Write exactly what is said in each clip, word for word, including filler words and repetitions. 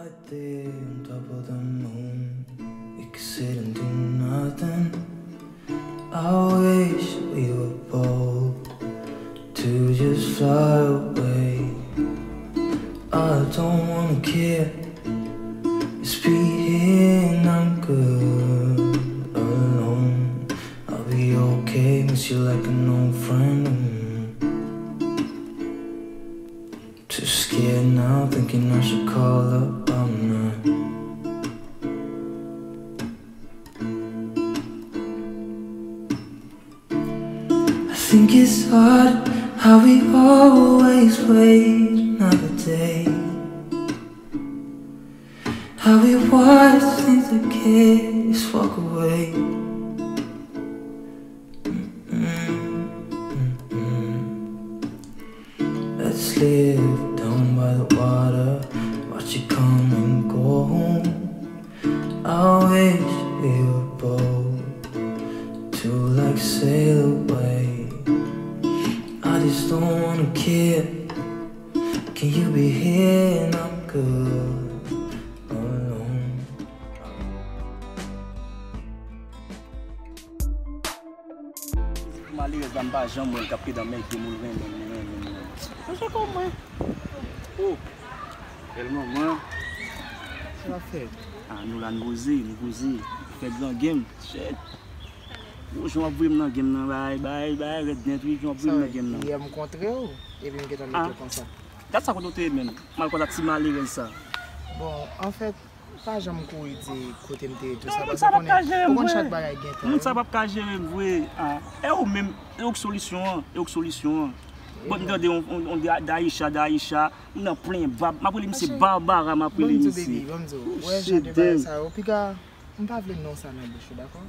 There on top of the moon, we could sit and do nothing. I wish we were bold to just fly away. I don't wanna care. Just be here and I'm good alone. I'll be okay, miss you like an old friend. Mm. Too scared now, thinking I should call up all night. I think it's odd how we always wait another day. How we watch things that kids walk away. Mm-mm, mm-mm. Let's live down by the water, watch it come and go. I wish we were bold to, like, sail away. I just don't wanna care. Can you be here and I'm good alone? Malerèz la, m pa janm wè l k ap pede anmède m, ou l renmen m, li renmen m, li renmen m. Mesye kòman? Oh, bèl manman. Sa w ap fè? Ah, nou la, n poze, n poze. Fè gran game. Shit. Gwo jan w ap voye m nan game nan, bay, bay, bay, rèd nèt, wi, jan w ap voye m nan game nan. Yè m kontre w, epi m gentan mete w konsa. Gad sa kote w te ye menm. M al kwaz ak ti malerèz sa. Bon, anfèt, pa janm kouri di kote m te ye tou sa, paske ou konnen, ou konn chak bagay gen tan. Moun sa p ap ka jere m vre. Ah, e ou menm, e ou k solisyon an, e ou k solisyon an. Bon, m tande on, on, on Da-, Daisha, Daisha, m nan plen bab, m ap rele misye Barbara, m ap rele misye. Bon, m di w, baby, bon, m di w, ou wè jan de bagay sa yo, piga, m pa vle non sa nan bouch ou, dakò?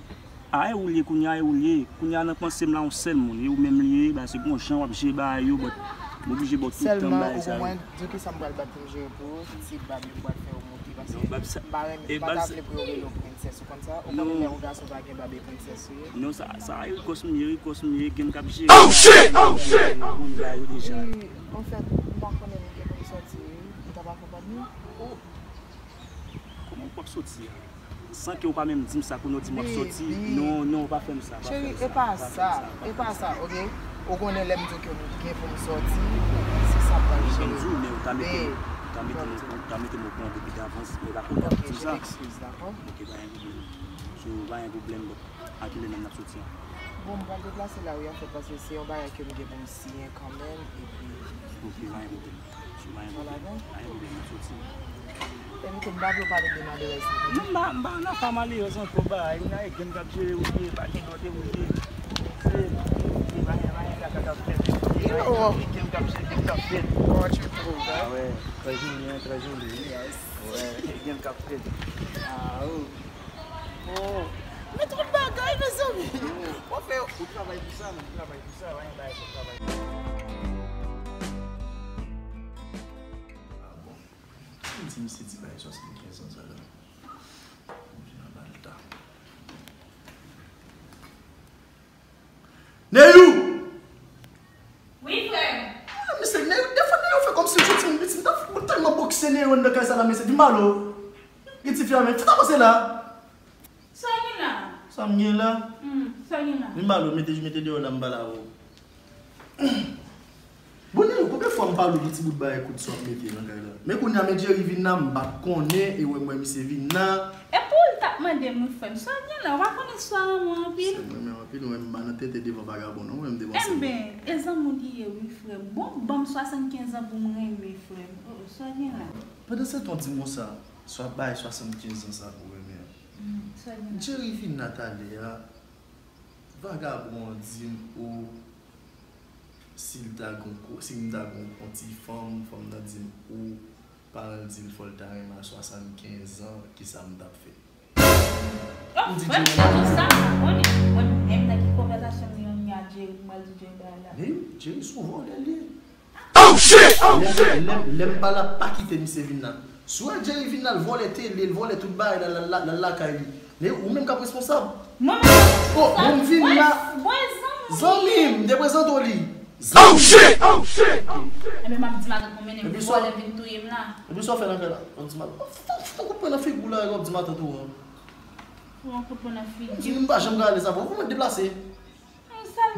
Ah, e ou l ye kounye a, e ou l ye. Kounye a nan panse m la, yon sèl moun, e ou menm li ye, ba se gon jan w ap jere bagay yo, but m oblije ba w tout tan bagay sa yo. Sèlman, ou konprann, di w kisa m pral bat pou m jere pou ou, ti bab yo m pral fè yo monte, paske m pa renmen, m pa ta vle pou yo rele w prensès, ou konn sa? Ou konnen lè yon gason pa gen bab e prensès ou ye. Non, sa, sa e rikòs m ye, rikòs m ye, gen m k ap jere. Oh, shit! Oh, shit! Bon, bagay yo deja. Wi, anfèt, m pa konnen m gen pou m sòti, wi. M t ap akonpanye w. Kòman w p ap soti a? San ke w pa menm di m sa, kounye w di m w ap soti. Non, non, w pa fè m sa, w pa fè m sa. Cheri, e pa sa, e pa sa, oke? Ou konnen lè m di w ke m gen pou m sòti, se sa m pral jere. Jan m di w, men ou ta mete m, ou ta mete m, ou ta mete m okouran depi davans, men pa kounye w ap di m sa. Oke, je m'excuse, dakò? Oke, pa gen pwoblèm. So, pa gen pwoblèm, but a kilè menm n ap soti a? Bon, m pral deplase la, wi, anfèt, paske se yon bagay ke m gen pou m siyen kanmenm, epi. Oke, pa gen pwoblèm. Sou pa gen pwoblèm. Pa gen pwoblèm, m ap soti. Epi tou, m pa vle w pale de malerèz sa. Non, m pa, m pa nan afa malerèz ankò, ba, e gen m k ap jere, ou ye, pa gen lòt, e ou ye. Se, e pa gen, pa gen kaka k ap fèt. E gen m k ap jere, gen m k ap fèt. Kòman tu trouves, hein? Ah ouais, très joli, hein, très joli. Yes. Ouais, e gen m k ap fèt. Ah, oh. Oh. Men twòp bagay, mezanmi. Ou fè, ou travay pou sa, men ou travay pou sa, pa gen bagay pou travay. Ah bon. Ki di misye di bay swasannkenz an sa la? Ou vin anba l ta. Neyou! Wi, frè m. Ah, mesye, Neyou, defwa Neyou fè kòmsi l se timoun piti. M ta, m tèlman bokse Neyou anndan kay sa la, mesye, vin ba l o. Gen ti fi a, men, fè ta pase la. Sa w gen la? Sa m gen la? Hmm, sa w gen la? Vin ba l o, mete, mete deyò la, m pale avè w. Bon, Neyou, konbyen fwa m pale w de ti bout bagay kout sa w ap mete nan kay la? Men kounye a, men Jerry vin la, m pa t konnen, e wè m wè misye vin la. E pou l t ap mande m, wi, frè m, sa w gen la? Ou pa konnen si w renmen mwen anpil? Si m renmen w anpil, mwen, m pa nan tenten devan vagabon, non, mwen, m devan sèl mwen. Enben, e zanmi w li ye, wi, frè m. Bon, ban m swasannkenz an pou m renmen, frè m. Oh, oh, sa w gen la? Pandan se tan w di m konsa, swa bay swasannkenz an sa pou renmen an. Hmm, sa w gen la? Jerry vin la talè a, vagabon an di m, o, si l ta gon ko-, si m ta gon, yon ti fanm, fanm nan di m, o, paran l di l fò l ta renmen a swasannkenz an, kisa m t ap fè? Oh, m di frè m, Jerry, sa m pa konnen. Mwen menm nan ki konvèsasyon m gen a Jerry, m pral di Jerry bagay la. Men Jerry se yon vòlè l ye. Oh shit! Oh shit! Lè, lè, lè m pa la, pa kite misye vin la. Si w wè Jerry vin la, l vòlè tele, l vòlè tout bagay la, l al la, l al lakay li. Men ou menm k ap responsab. Mwen menm k ap responsab? Oh, bon, m vin la. Bon, zanmi. Zanmi m, m te prezante w li. Oh shit! Oh shit! Ebyen, m ap di matant mwen mennen m vòlè vin touye m la. Epi sa w fè nan kay la? W ap di matant. Fòk, fòk ou pran nan figi w la, w ap di matant ou an. Pran kout pran nan figi. M di, m pa janm gade sa, fòk ou deplase.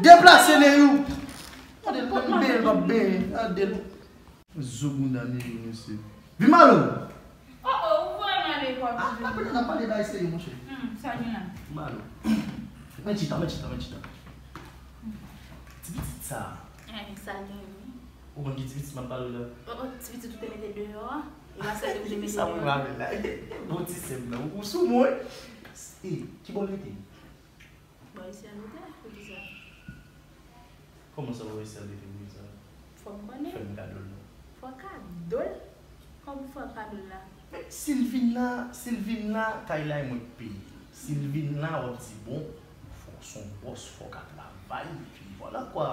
Deplase, Neyou! Gade l, menm benyen l p ap benyen. Gade l. Zo bounda Neyou, mesye. Vin malo! Oh, oh, ou voye m ale pou ap di. Ah, pa pale, n ap pale bagay serye, monchè. Hmm, sa gen la? Malo. Men chita, men chita, men chita. Ti pitit sa. Ay, sa gen wi. Ou konn ki ti pitit m ap pale w la? Oh, oh, ti pitit ou te mete deyò a? E pa sèl li ou te mete deyò a? Sa mwen pa vle la. Bon ti sè m nan. Ou sou mwen? E, ki bò l rete? Bò isit an Angletè, poukisa? Kòman sa, bò isit an Angletè, poukisa? Fò m konnen. Fè m kado l non. Fò kado l? Kòman fò kado l la? Men, si l vin la, si l vin la, kay la e mwen k peye. Si l vin la, w ap di, bon, fò w se yon bòs, fò w ka travay, epi vwala kwa.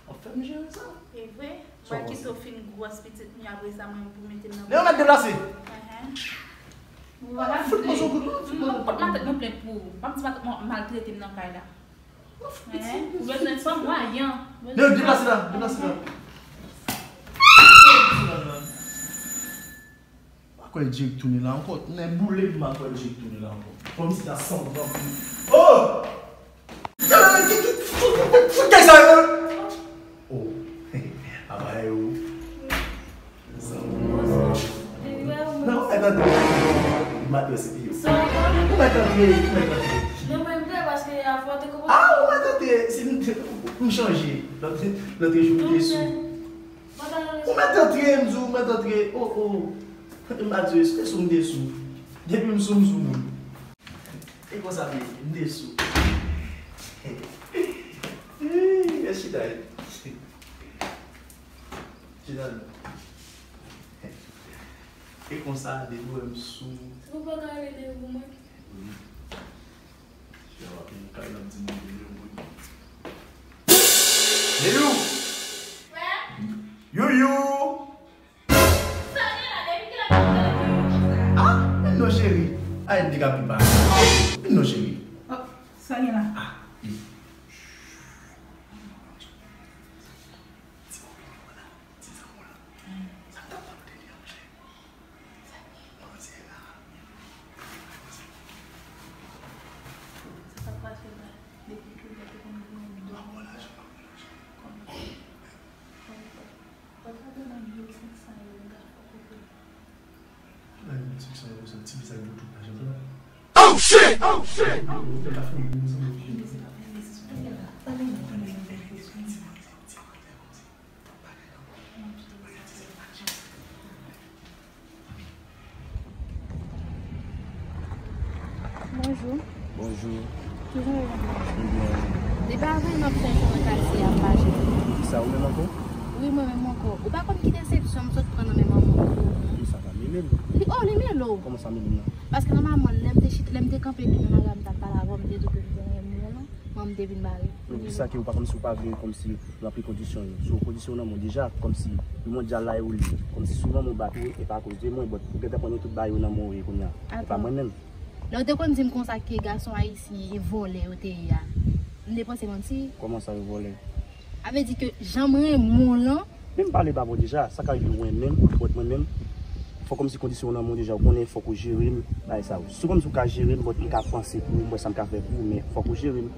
W ap fè m jere sa. E vre? Mwen kite w fin gwòs pitit, men apre sa, mwen pou mete m nan. Leon, mèt deplase! Enhen. Fout mwen sou kout, fout mwen sou kout. Mwen pot matant mwen plent pou ou. M ap di matant mwen maltrete m nan kay la. Enhen. Ou bezwen fanm, ou ayan. Leon, deplase la, deplase la. Mwen kwè Jake tounen la ankò. Nèboule m, mwen kwè Jake tounen la ankò. Kòmsi ta sanble anpil. Oh! Fout kay sa yo! Oh! Apa yo! Non, ou mèt antre. Ou mèt antre, ou mèt antre. Ah, ou mèt antre. Si m, m chanje. Lòt, lòt jou m te sou. Ou mèt antre, m di w, ou mèt antre. Oh, oh. M pa di w, se sou m te sou. Depi m sou, m sou moun. E konsa m ye, m te sou. Ih, chita. Chita non. E konsa, depi w wè m sou. Ou pa ka rele pou mwen? Wi. Chita w ap vin kay la, m di m vin vin vin. Youyou! Youyou! Ah, vin non cheri. Ay, m te ka pi pa. Vin non cheri. Oh, sa gen la? Ah, e. Ti zanmi w la. Sa m t ap pale de li an, monchè. Manzè la. Sa k ap pase la? Depi tou lè te konn goumen dòmi. Kòman? Mwen ta dwe nan biwo senk san ewo, m ta fè kote. Ay, senk san ewo, se ti bizay pou tout lajan sa. Oh shit! Oh shit! Ou te ka fè yon bizay pou tout. Bonjou. Bonjou. Kijan w ye, manman? Mwen byen. Depi avan, m ap chèche w nan katye a, m pa jwenn ou. Kisa, ou menm ankò? Wi, mwen menm ankò. Ou pa konn ki desepsyon m sot pran nan men manman m tou, non? Kisa sa mele l? Li, oh, li mele w. Kòman sa mele m nan? Paske nòmalman, lè m te chit, lè m te kanpe devan lari a, m t ap pale avè w, m te di w ke m te renmen w lan, mwen, m te vin bare. Men poukisa ke ou pa, kòmsi ou pa vle, kòmsi ranpli kondisyon yo. So, kondisyon w nan men w deja, kòmsi yo mondyal la e ou l ye. Kòmsi si w nan men w bat ou, e pa akoz de mwen, but ou gentan pran yo tout bagay yo nan men w ye kounye a. E pa mwen menm. Lè w te konn di m konsa ke gason ayisyen e vòlè yo te ye a, m te panse manti. Kòman sa yo vòlè? Sa vle di ke jan m renmen w lan. Men m pale ba w deja, sa ka rive mwen menm, but mwen menm, fò kòmsi kondisyon w nan men w deja, ou konnen fòk ou jere m, bagay sa yo. Si kòmsi ou ka jere m, but m ka panse pou ou, m wè sa m ka fè pou ou, men fòk ou jere m.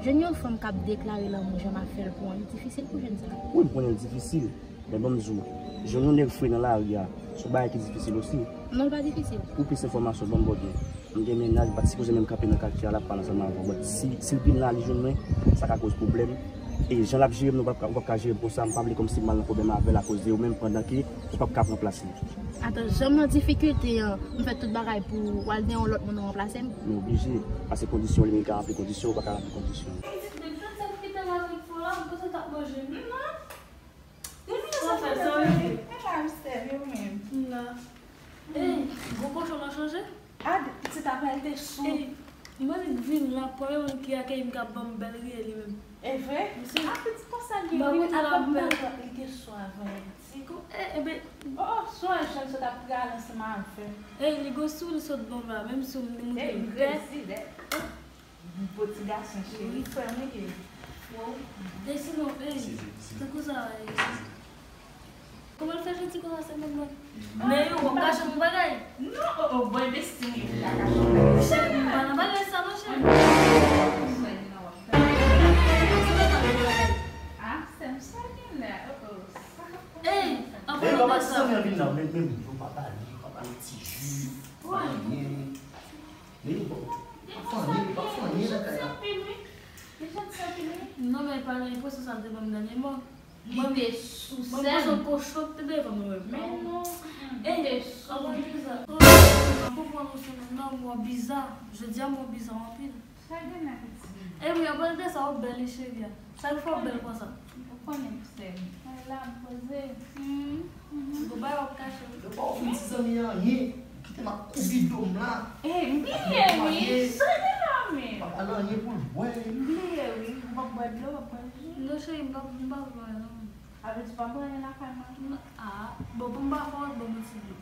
Jwenn yon fanm k ap deklare lanmou jan m ap fè l pou ou an, li difisil pou jwenn sa. Wi, m konnen l difisil. Men ban m di w, jwenn yon nèg fre nan lari a, se yon bagay ki difisil osi. Non, l pa difisil. Pou plis enfòmasyon, ban m bò dlo. M gen mennaj, m pa t sipoze menm kanpe nan katye a la, ap pale ansanm avè w. But si, si l vin la, li jwenn mwen, sa ka koz pwoblèm. E jan l ap jere m nan, ou p ap ka, ou p ap ka jere m konsa. M pa vle kòmsi m al nan pwoblèm avè l akoz de ou menm, pandan ke ou p ap ka pran plas li. Atan, jan m nan difikilte an, m fè tout bagay pou w al gen yon lòt moun ranplase m? Men oblije, paske kondisyon li menm ka ranpli kondisyon, ou pa ka ranpli kondisyon. Pitit, depi lè sa m kite l avèk fò la, m panse l t ap manje m, non? Ou vin sa fè sa, wi. E la, m sèvi ou menm. M la. Ey, gwo kochon nan chanje? A, pitit, apre l te sou. Ey, m panse vin la, premye moun ki akèyi m k ap ban m bèl riye li menm. E vre? Misye, a, pitit, konsa li, wi, apre m pa wè li te sou avan, pitit. E, e ben. Oh, oh, sou an jèn sot ap prale ansanm avè m. Ey, li gwo sou, li sot ban m la, menm si m te moute l vè. Gwo ti gason cheri, frè m li ye. Wow. E sinon, ey, tankou sa, ey. Kòman l fè janti konsa, se menm mwen? Men yo, w ap kache yon bagay? Non, oh, oh, boy, bestie, m gen pou ta kache yon bagay. Cheri, m pa nan bagay sa, non, cheri. Ah, sè m, sa gen la, oh, oh. Ey, anpil de sa. Vin nan, men, men, yo pa pale, yo pa pale ti ji, pa anyen. Men yo pa, pa fè anyen, pa fè anyen nan kay la. Li janti anpil, wi. Non, men pa nan enpresyon sa l te ban m dènyèman. Li te sou sèn. Mwen bezwen kochon te devan mwen. Men non, li te sou. Ey, anpil de sa. Oh, m pa konprann ou semèn nan, mwen biza. Jodi a, mwen biza anpil. Sa gen la, pitit. E wi, anpil de sa, ou bèl, wi, cheri a. Sa k fè w bèl konsa? Ou konnen, sè m. Mwen la, m poze. Bon, bay w ap kache. Yo pa ofri ti zanmi an anyen. Kite m ap koubi do m la. Eh, m bliye, wi. Sa gen la, men. Pa ba l anyen pou l bwè. M bliye, wi. Ou p ap bwè dlo, w ap bwè ji? Non, cheri, m p ap, m p ap bwè, non. A vle di w pa bwè anyen lakay mwen? Ah, bon, pou m pa fè w, bon, mwen ti dlo.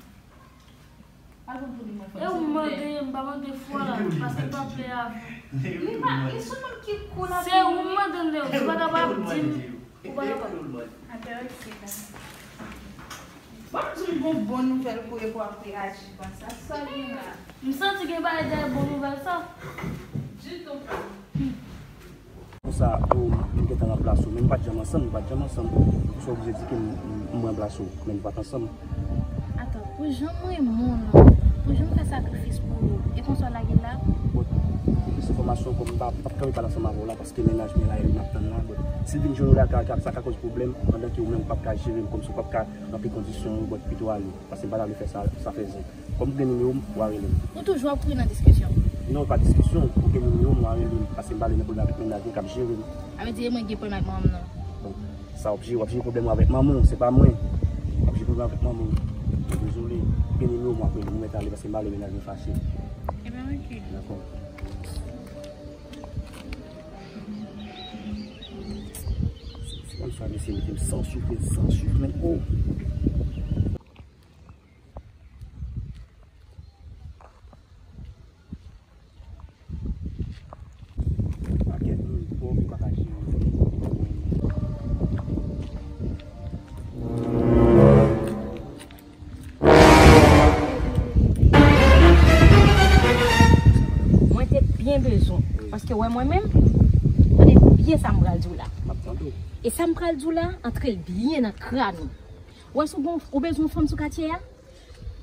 E ou mande, m pa mande fwa la, paske m pa plè avè w. Li pa, li sou moun ki kou la. Se ou m mande l, Leo, ou pa kapab di m, ou pa kapab. Atè, ok, da. Bon, m di w gon bon nouvèl pou e pou ap reyaji konsa. Sa gen la? M santi gen bagay dèyè bon nouvèl sa. Ditou. Konsa, oh, m gentan ranplase w, men nou pa t janm ansanm, nou pa t janm ansanm. Ou sa oblije di ke m, m, m ranplase w, men nou pa t ansanm. Atann, pou jan m renmen w lan, pou jan m fè sakrifis pou ou, e konsa w lage l la? Bon, pou plis enfòmasyon, kòm m pa, m p ap kanpe pale ansanm avè w la, paske mennaj mwen la, e li m ap tann la. Bon, si l vin jwenn ou la, ka, ka, sa ka koz pwoblèm, pandan ke ou menm ou p ap ka jere m, kòmsi ou p ap ka ranpli kondisyon yo, bon, pito ale. Paske m pa ta vle fè sa, sa fè zen. Kòm ou gen nimewo m, w a rele m. Ou toujou ap kouri nan diskisyon? Non, pa diskisyon. Ou gen nimewo m, w a rele m. Paske m pa vle nan pwoblèm avèk mennaj mwen k ap jere m. Sa vle di e mwen gen pwoblèm ak manman m nan? Bon, sa w ap jere, w ap jere pwoblèm ou avèk manman w, se pa mwen. W ap jere pwoblèm avèk manman w. Dezole. Ou gen nimewo m, w ap rele m. Ou mèt ale paske m pa vle mennaj mwen fache. Ebyen, ok. Dakò. Se kòmsi mesye mete m san souf, san souf, men, oh. Pakèt moun pòv yo pa ka jere. Mwen te byen bezwen, paske wè mwen menm, tande byen sa m pral di w la. M ap tande w. E sa m pral di w la, antre l byen nan kràn ou. Wè si w gon, ou bezwen yon fanm sou katye a?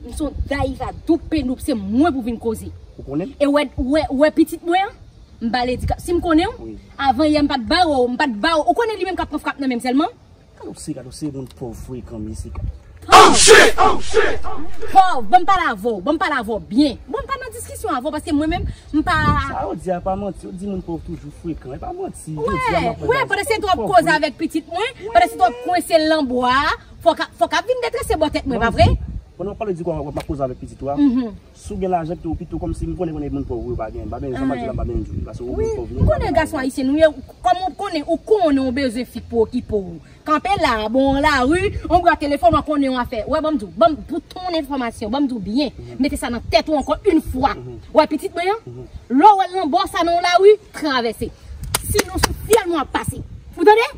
M se yon Dayira Doupenoub, se mwen pou vin koze. Ou konnen m? E wè, wè, wè pitit mwen an, m ba l edika-, si m konnen w, wi, avan yè m pa t ba w, m pa t ba w. Ou konnen li menm k ap pran frap nan men m sèlman? Gade w se, gade w se moun pòv frekan, mesye. Oh, shit! Oh, shit! Pòv, ban m pale avè w, ban m pale avè w byen. Bon, m pa nan diskisyon avè w, paske mwen menm, m pa... Sa yo di a pa manti, yo di moun pòv toujou frekan, e pa manti. Wè, wè, pandan se tan w ap koze avèk pitit mwen, pandan se tan w ap kwense l nan bwa a, fòk a, fòk ap vin detrese bò tèt mwen, pa vre? Pandan w ap pale di kwa, w ap koze avèk pitit ou a. Si w gen lajan, pito, pito kòmsi m konnen, konnen moun pòv, wi, w pa gen, m pa benyen, sa m ap di la, m pa benyen di w, paske w moun pòv, wi, m konnen gason ayisyen nou ye, kòm ou konnen, ou konnen w bezwen fi k pou okipe w. Kanpe la, bon, lari, on bra telefòn, w a konnen yon afè. Wè, ban m di w, ban m, pou ton enfòmasyon, ban m di w byen, mete sa nan tèt ou ankò yon fwa. Wè, pitit mwen an, lè w wè l nan bò sa nan yon lari, travèse. Sinon, sou fyèl nou ap pase. Ou tande?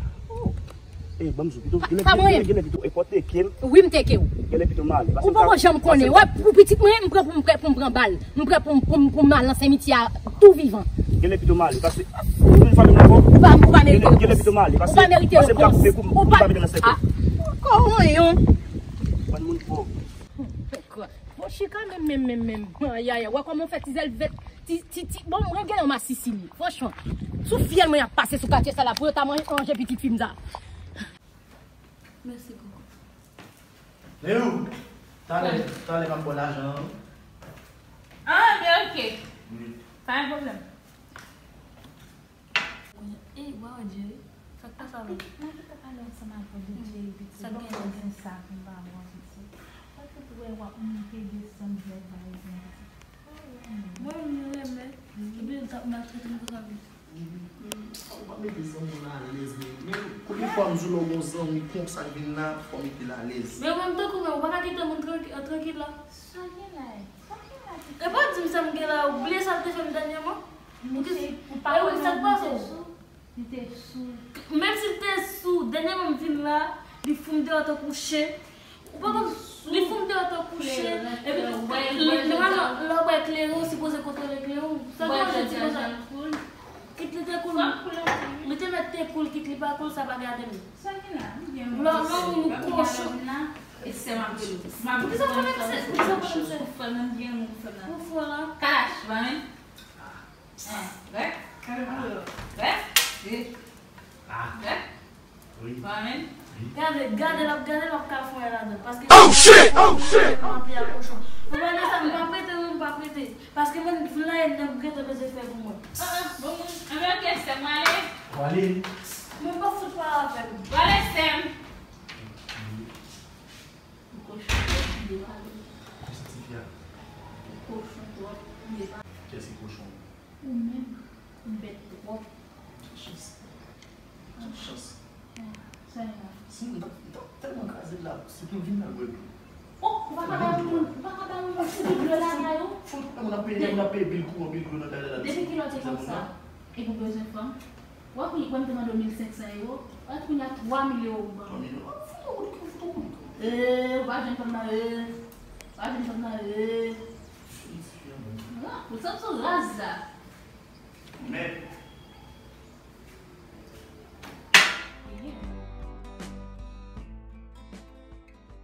Eh, ban m di w, pito, genlè, genlè, genlè pito e pa w teke m. Wi, m teke w. Genlè pito m ale. Ou poko janm konnen. Wè, pou pitit mwen, m prè pou m, prè pou m pran bal. M prè pou m, pou m, pou m al nan simityè a tou vivan. Genlè pito m ale, paske ou vin frape m ankò. Ou pa, ou pa merite repons. Genlè pito m ale, paske, paske m ka koupe kou m, ou pa mete nan sèkèy. Ankò yon. Bann moun pòv. Bon, chika menm, menm, menm, menm. Ayayay, wè kòman w fè ti zèl vèt, ti, ti, ti, bon, mwen gen yon masisi li, franchman. Sou fyèl mwen y ap pase sou katye sa la pou yo ta manje pitit fi m sa. Mèsi, koko. Leo, talè, talè m ap ba w lajan an. Ah, men ok. Wi. Pa gen pwoblèm. Ey, wa wè Jerry? Sa k pase avè l? Mwen ki t ap pale ansanm avè w de Jerry, pitit. Sa k gen? Bon, mwen gen sa pou m ba w, pitit. Mwen tout wè w ap monte desann vlòg bagay sa, pitit. Mwen menm, mwen renmen. Epi l t ap maltrete m konsa, pitit. Fò w pa mete zanmi w nan alèz, men, men konbyen fwa m di w lè w gon zanmi konsa k vin la, fò w mete l alèz. Men ou menm tankou mwen, ou pa ka kite moun tranki-, trankil la? Sa gen la, sa gen la, pitit. E pa di m sa m gen la, ou bliye sa l te fè m dènyèman? Ou te, e wi, sa k pase w? Li Menm si l te sou, dènyèman m vin la, li fout m deyò tankou chen. Ou pa konn, li fout m deyò tankou chen. Epi, lè w bwè kleren, ou sipoze kontwole kleren w. Sa gen yon jan ti konsa. Kit li te koul. Li te mèt te koul, kit li pa koul, sa pa gade m. Sa gen la, li gen yon lò, lò, moun kochon. E sè m ap rele. M ap rele. Poukisa w fè menm sè? Poukisa w fè menm sè? Pou frè m nan, gen moun pou frè m nan. Pou frè la. Kalash, pa menm. Vè? Vè? Vè? Pa menm. Gade, gade, l ap gade, l ap ka fon ladan. Paske... Oh shit! Oh shit! Mwen pa prete, non, m pa prete. Paske mwen, vle la, e nan prete bezwen fè pou mwen. Ah, ah, bon, mwen, anben, ok, sè m, mwen ale. Ou ale? Mwen pa fout pale avè l. Ou ale, sè m. Ou kochon twòp, m te pale. Kiyès ki ti fi a? Ou kochon twòp, m te pale. Kiyès ki kochon? Ou menm, ou bèt twòp. Ki chans? Ki chans? Ah, sa e la. Si m t ap, m t ap tèlman kraze l la, si m vin nan bwè dlo. Oh, ou pa ka ba yon moun, ou pa ka ba yon moun ti bit dlo lakay ou? Fout, moun ap peye, moun ap peye bil kouran, bil dlo nan kay la. Depi kilè w te konsa? Epi w bezwen fanm? W ap ri, wè m te mande w mil senk san ewo, wè kounye a twa mil ewo ou ban m. Twa mil ewo? Fout ou, fout ou. Ee, ou pa jwenn fanm nan, ee. Ou pa jwenn fanm nan, ee. Ah, ou santi w raz la. Men.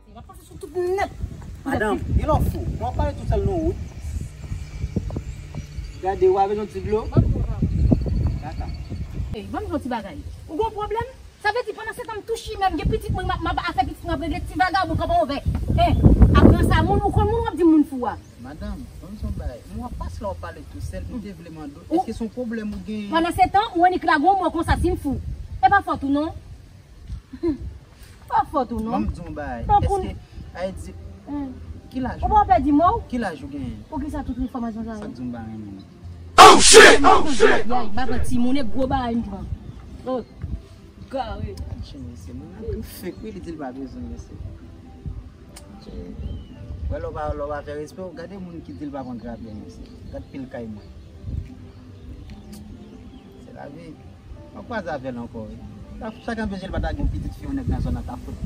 M ap pase sou tout moun nèt. Madanm, gen lè w fou. Mwen ap pale tousèl nan wout. Gade, w ap bezwen ti dlo? Ban m yon ti bagay. Ey, ban m yon ti bagay. Ou gon pwoblèm? Sa vle di pandan se tan m tou chimè, m gen pitit mwen, m ap, m ap afè pitit mwen ap regle ti vagabon kanpe ouvè. Hein, ap ranse a moun, ou konn moun w ap di moun fou a. Madanm, ban m di w yon bagay. Mwen ap pase la w ap pale tousèl, m te vle mande w, èske se yon pwoblèm ou genyen? Pandan se tan, ou annik lage yon mò konsa si m fou. E pa fòt ou non. Pa fòt ou non. Ban m di w yon bagay. Èske, a di, ki laj ou? Ou pa pè di mò w? Ki laj ou genyen? Poukisa tout enfòmasyon sa yo? Sa k di w m pa renmen w? Oh shit! Oh shit! Yay, ba pran timoun e gwo bagay m pran. Oh, gare. Che mesye, moun nan tou fake wi, li di l pa bezwen mesye. Che, wè lè w pa, lè w pa fè respè w, gade moun ki di l pa konn trape mesye. Gad pil kay mwen. Se lavi. M ap kwaze avè l ankò wi. Chak anpeche l pa ta gen yon pitit fi yon nèg nan zòn nan ta fout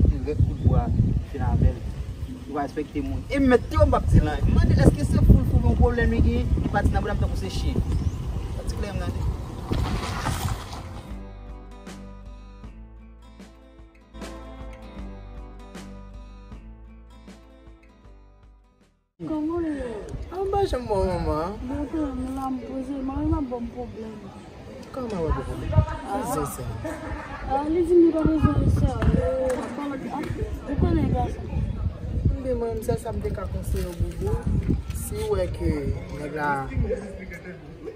li rèk kout bwa fin avè l. Li pa respekte moun. E mèt yo m p ap di l anyen. M mande èske se fou l fou yon pwoblèm li genyen, li pati nan bouda m tankou se chen. Pati klè m gade. Kòman w ye? An m pa janm bon manman. Bon, kòman m la m poze, mari m ap ban m pwoblèm. Kòman w ap ban pwoblèm? Ki zen sa? Ah, li di m li pa bezwen sè. Ou konnen gason. Ebyen, mwen menm sèl sa m te ka konseye w, Boubou. Si w wè ke nèg la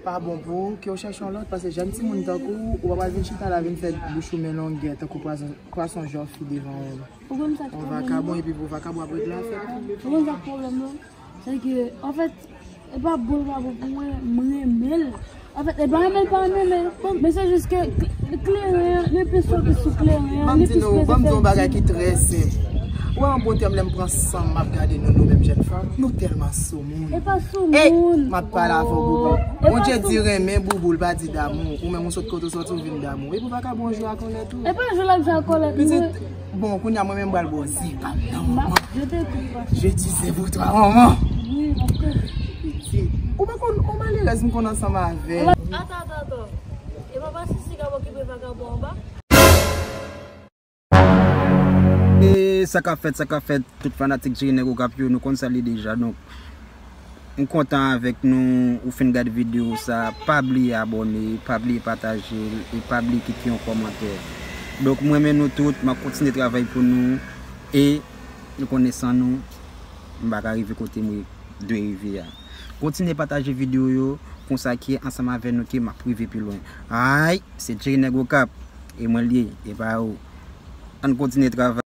pa bon pou ou, ke w chèche yon lòt, paske jèn timoun tankou w, ou pa pral vin chita la vin fè bouch ou men longè tankou pwason, pwason jòfi devan yon, yon vakabon, epi pou vakabon ap regle afè l. Ou konn sa k pwoblèm nan? Se ke, anfèt, e pa bon, l pa bon pou mwen, m renmen l. Anfèt, e pa renmen l pa renmen, men, men se jis ke kleren an, li plis fokis sou kleren an, li plis bezwen fè di. Ban m di nou, ban m di yon bagay ki trè senp. Ou wè an bon tèm, lè m pran san m, m ap gade nou, nou menm jèn fanm, nou tèlman soumoun. E pa soumoun. M ap pale avè w, Boubou. Bondye di renmen, Boubou, l pa di damou. Ou menm ou sot kote w sòti, ou vin damou. E pou vakabon jwe ak yon lè tou. E pa jwe l ap jwe ak yon lè tou. Pitit, bon, kounye a mwen menm m pral ba w zi pa m nan manman. Je te écoute, pa. Je disais pour toi, manman. Wi, paske. Pitit, ou pa konn, ou malerèz m konn ansanm avè l. Atann, atann, atann. E pa paske siga w okipe vakabon anba? E sa k ap fèt, sa k ap fèt, tout fanatik Jerry Nèg Okap yo, nou konn sa l ye deja. Donk, m kontan avèk nou, ou fin gade videyo sa, pa bliye abòne, pa bliye pataje l, e pa bliye kite yon kòmantè. Donk, m renmen nou tout, m ap kontinye travay pou nou, e nou konnen san nou, m pa ka rive kote m dwe rive a. Kontinye pataje videyo yo, konsa ke ansanm avè nou ke m ap rive pi lwen. Ay, se Jerry Nèg Okap, e mwen l ye, e pa ou. Ann kontinye travay.